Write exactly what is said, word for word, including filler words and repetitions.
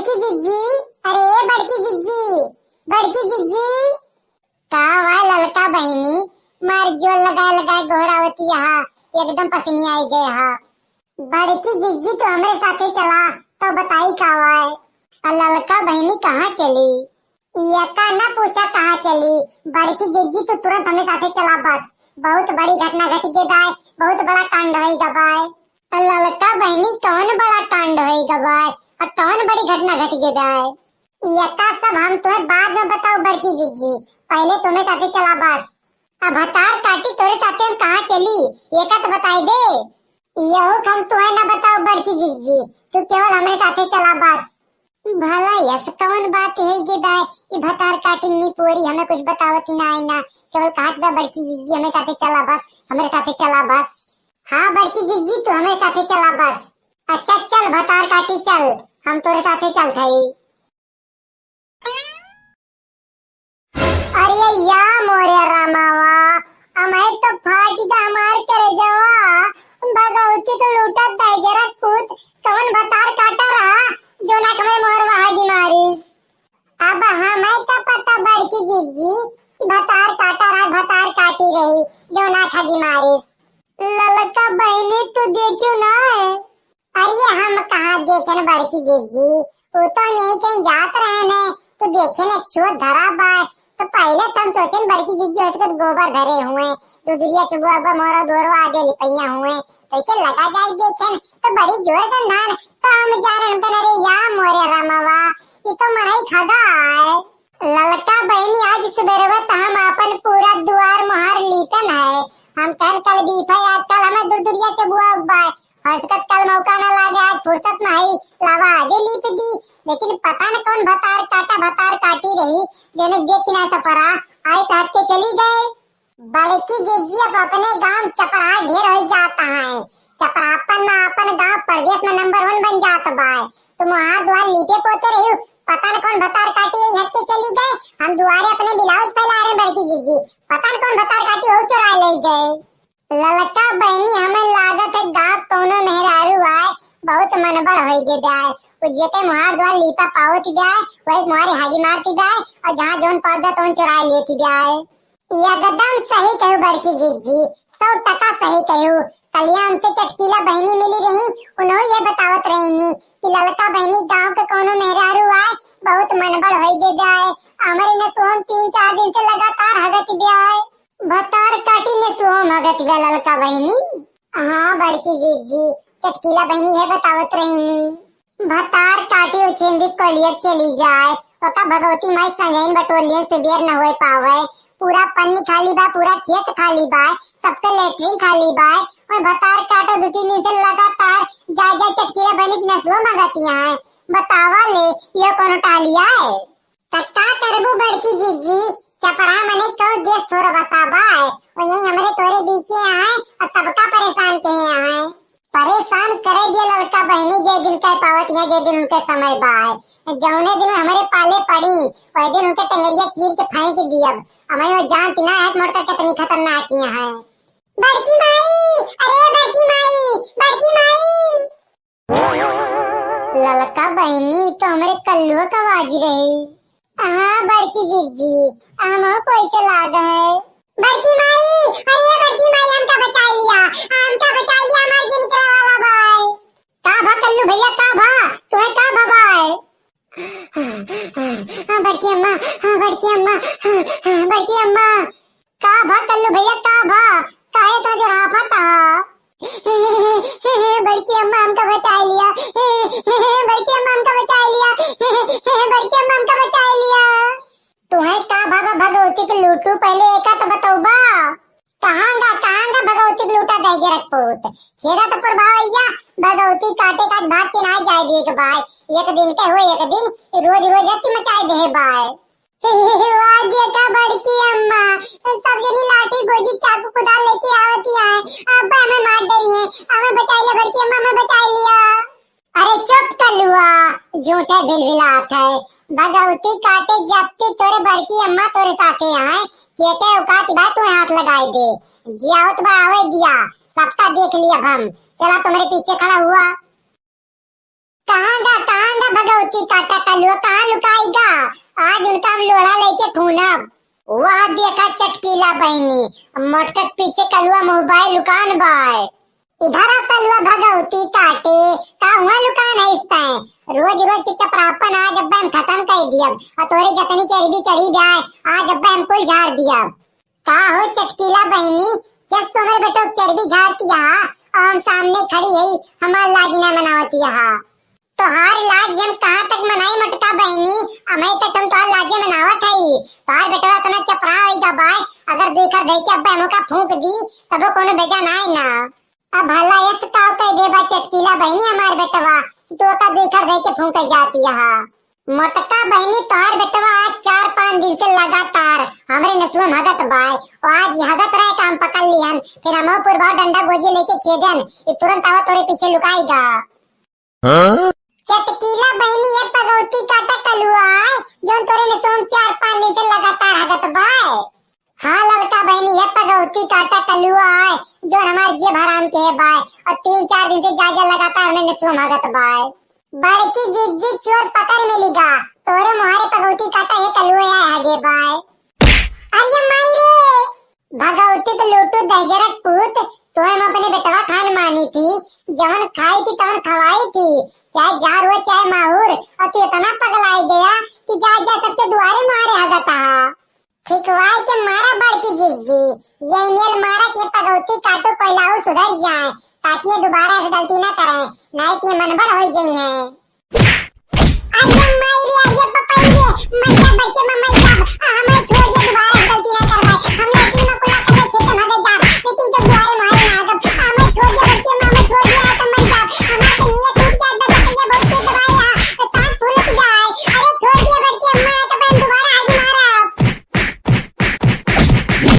बड़की जिज्जी, अरे बड़की जिज्जी, बड़की जिज्जी। का हुआ ललका बहिनी, मार जोर लगाए लगाए गोहरावती यहाँ, एकदम पसीनी आई गए हा। बड़की जिज्जी तो हमरे साथे चला, तो बताई का हुआ है। आ ललका बहिनी कहाँ चली? एका ना पूछा कहाँ चली, बड़की जिज्जी तू तुरंत हमरे साथे चला बस। बहुत बड़ी घटना घट गई बाय, बहुत बड़ा कांड होई गा बाय। आ ललका बहिनी कौन बड़ा कांड होई गा बाय, आ कौन बड़ी घटना घट गई बाय? एका सब हम तुम्हें बाद में बताओ बड़की जिज्जी, पहले तुम्हें साथे चला बस। अब भतार काटी तोरे साथे हम कहाँ चली, एका तो बताई दे। यहू हम तुम्हें ना बताओ बड़की जिज्जी, तू केवल हमरे साथे चला बस। भला यस कौन बात है गे बाय, ई भतार काटिन नी पोरी हमें कुछ बतावत ही ना आई ना, केवल कहत बा बड़की जिज्जी हमरे साथे चला बस, हमरे साथे चला बस। हाँ बड़की जिज्जी तू हमरे साथे चला बस। अच्छा चल भतार काटी चल, हम तोरे साथे चलत हई। अरे या मोरे रामावा, अमैं तो फाटी का हमार करेजवा, भगवती को लूटा दहिजरा पूत, कवन भतार काटा रहा, जो ना हमें मोहर वहा गिमारी। अब हमें का पता बड़की जिज्जी कि भतार काटा रहा, भतार काटी रही, जो ना खा गिमारी। ललका बहिनी तू देखियो ना है। अरे हम कहाँ देखेन बड़की जिज्जी, वो तो नहीं कहीं जात रहेन, तो देखेन छुअत धरा बाय, तो पहले तो हम सोचेन बड़की जिज्जी हो सकत गोबर धरे हुए, दुदुरिया चुबुआ बा मोरा दोरवा आगे लिपैया हुए, तो के लगा जाए देखेन, तो बड़ी जोर का नान, तो हम जाने हम कहने, अरे या मोरे रामवा, ये तो मनई खगा आए। ललका बहिनी आज सुबेरवा तो हम आपन पूरा दुआर मोहार लीपन है, हम कहन कल बीफा याद कल हमें दुदुरिया चुबुआ बाय, हंसकत कल मौका ना लागे, आज फुर्सत नहीं, लावा आजे लीप दी। लेकिन पता न कौन भतार काटा भतार काटी रही, जेने देखी ना सपरा, आई तो हट के चली गए। बड़की जिज्जी अब अपने गांव चपराह ढेर हो जाता है, चपराहपन में अपन गांव प्रदेश में नंबर वन बन जात बाय। तुम वहां द्वार लीपे पोते रही, पता न कौन भतार काटी यही हट के चली गए। हम दुआरे अपने ब्लाउज फैला रहे बड़की जिज्जी, पता न कौन भतार काटी वो चुरा ले गए। ललका बहिनी, हमें लागत है गाँव कौनो मेहरारू आए, बहुत मनबड़ होई गे बाय। उ जेके मुहार द्वार लीपा पावत बाय, वही मुहारे हागी मारती बाय, और जहाँ जौन पावत बाय तौन चुराए लेती बाय। एकदम सही कहू बड़की जिज्जी, सौ टका सही कहू। कलिया हमसे चटकीला बहिनी मिली रही, उन्हों ये बतावत रही कि ललका बहिनी गाँव के कौनो मेहरारू आए, बहुत मनबड़ होई गे बाय। हमरे ने सोहम तीन चार दिन से लगातार हगत बाय। भतार काटी ने सोहम हगत बा ललका बहिनी। हाँ बड़की जिज्जी, चटकीला बहिनी है बतावत रहीनी। भतार काटी उछेंदी कोलियत चली जाए, ओका भगवती माई संगइन बटोलियन सुबेर न होए पावे। पूरा पन्नी खाली बा, पूरा खेत खाली बा, सबके लेटरिन खाली बा। और भतार काटो दो तीन दिन से लगातार जाए जाए चटकीला बहिनी की नसुआ मंगतिया है। बतावा ले, ये कोनो टालिया है? त का करबू बड़की जिज्जी, चपरा मने कौ देश छोड़ बसा बाय, वो यही हमरे तोरे बीचे आए और सबका परेशान के आए। परेशान करे दिया ललका बहिनी, जे दिन कह पावत है, जे दिन उनके समय बाय, जौने दिन हमरे पाले पड़ी, वही दिन उनके टंगरिया चीर के फेंक दियब। हमें वो जानती ना है मोटका कितनी खतरनाक ही है। बड़की माई, अरे बड़की माई, बड़की माई। ललका बहिनी, तो हमरे कल्लुआ का आवाज रही। हाँ बड़की जिज्जी, हम कोई से लाग है। बड़की माई, अरे बड़की माई, हमका बचा लिया, हमका बचा लिया, हमार जिन करे वाला बाय। का भा कल्लू भैया, का भा, तुम्हें का भा बाय? हाँ बड़की अम्मा, हाँ बड़की अम्मा, हाँ बड़की अम्मा। का भा कल्लू भैया, का भा? काहे इतना जोर हाफत हा? बड़की अम्मा हमका बचा लिया, बड़की अम्मा हमका बचा लिया, बड़की अम्मा हमका बचा लिया। तुहे का भा भगवती के लूटू, पहले एका तो बतौबा। कहाँ गा, कहाँ गा भगवती के लूटा दहिजरा पूत? छेदा तो पुरवावैया, भगवती काटे का भात के ना जाए दिए के बाय। एक दिन के हुए, एक दिन रोज रोज अति मचाए दे बाय। वाह देखा बड़की अम्मा, सब जनी लाठी गोजी चाकू कुदाल लेके आवती है, अब हमें मार डरी है, हमें बचा लिया बड़की अम्मा, हमें बचा लिया। अरे चुप कलुआ, झूठे भिलभिलात है, भगवती काटे जब की तोरे बड़की अम्मा तोरे साथे आए, के के औकात बा तू हाथ लगाए दे, जियावत बा आवे दिया, सबका देख लिया हम, चला तुम्हारे पीछे खड़ा हुआ। कहाँ गा, कहाँ गा भगवती काटा, कलुआ कहाँ लुकाइगा? आज उनका हम लोढ़ा लेके खूनब। वाह देखा चटकीला बहिनी, मोटका के पीछे कलुआ मुँह बाय लुकान बाय। इधर आ कलुआ भगौती काटे, का हुआ लुकान है इस तय? रोज रोज के चपरापन आज अब्बे हम खतम कर दियब, और तोरे जतनी चर्बी चढ़ी जाए, आज अब्बे हम कुल झाड़ दियब। का हो चटकीला बहिनी, क्या सोमर बेटो चर्बी झाड़ती यहाँ, और हम सामने खड़ी है, हमार लाज ना मनावती यहाँ। तोहार लाज हम कहाँ तक मनाई मोटका बहिनी, अमे तक हम तोहार लाजे मनावत हई। तोहार बेटवा इतना चपरा होई गा बाय, अगर दुई खर धई के अब्बे हमका फूंक दी, तबो कोनो बेजा नाय ना। अब भला यस का कह देबा चटकीला बहिनी हमार बेटवा, कि तू ओका दुई खर धई के फूंक जाती है। मोटका बहिनी तोहार बेटवा आज चार पाँच दिन से लगातार हमरे नसुआ में हगत बाय, और आज ये हगत रहे काम पकड़ लिहन, फिर हमहू पुरबा डंडा गोजी लेके खेदन, ये तुरंत आवा तोरे पीछे लुकाई गा। हाँ? चटकीला बहिनी, ये पगौती काटा कलुआ आय, जौन तोरे नसुआ में चार पाँच दिन से लगातार हगत बाय। हाँ ललका बहिनी, ये पगौती काटा कलुआ आय, जौन हमार जेब हराम के है बाय, और तीन चार दिन से जा जा लगातार हमरे नसुआ में हगत बाय। बड़की जिज्जी चोर पकड़ में लिगा, तोरे मुहारे पगौती काटा ये कलुआ आय हगे बाय। अरे माई रे, भगौती के लोटू दहिजरक पूत, तोहे हम अपने बेटवा खान मानी थी, जवन खाई थी तवन खवाई थी, चाहे जार हो चाहे माहुर, और तू इतना पगलाई गया कि जा जा सबके दुआरे मारे हगत हा। छिकवाई के मारा बड़की जिज्जी, ये मेल मारा के पगौती काटू पहिलाऊ सुधर जाए, ताकि ये दोबारा ऐसी गलती ना करें, नहीं तो ये मनबड़ हो जाइए।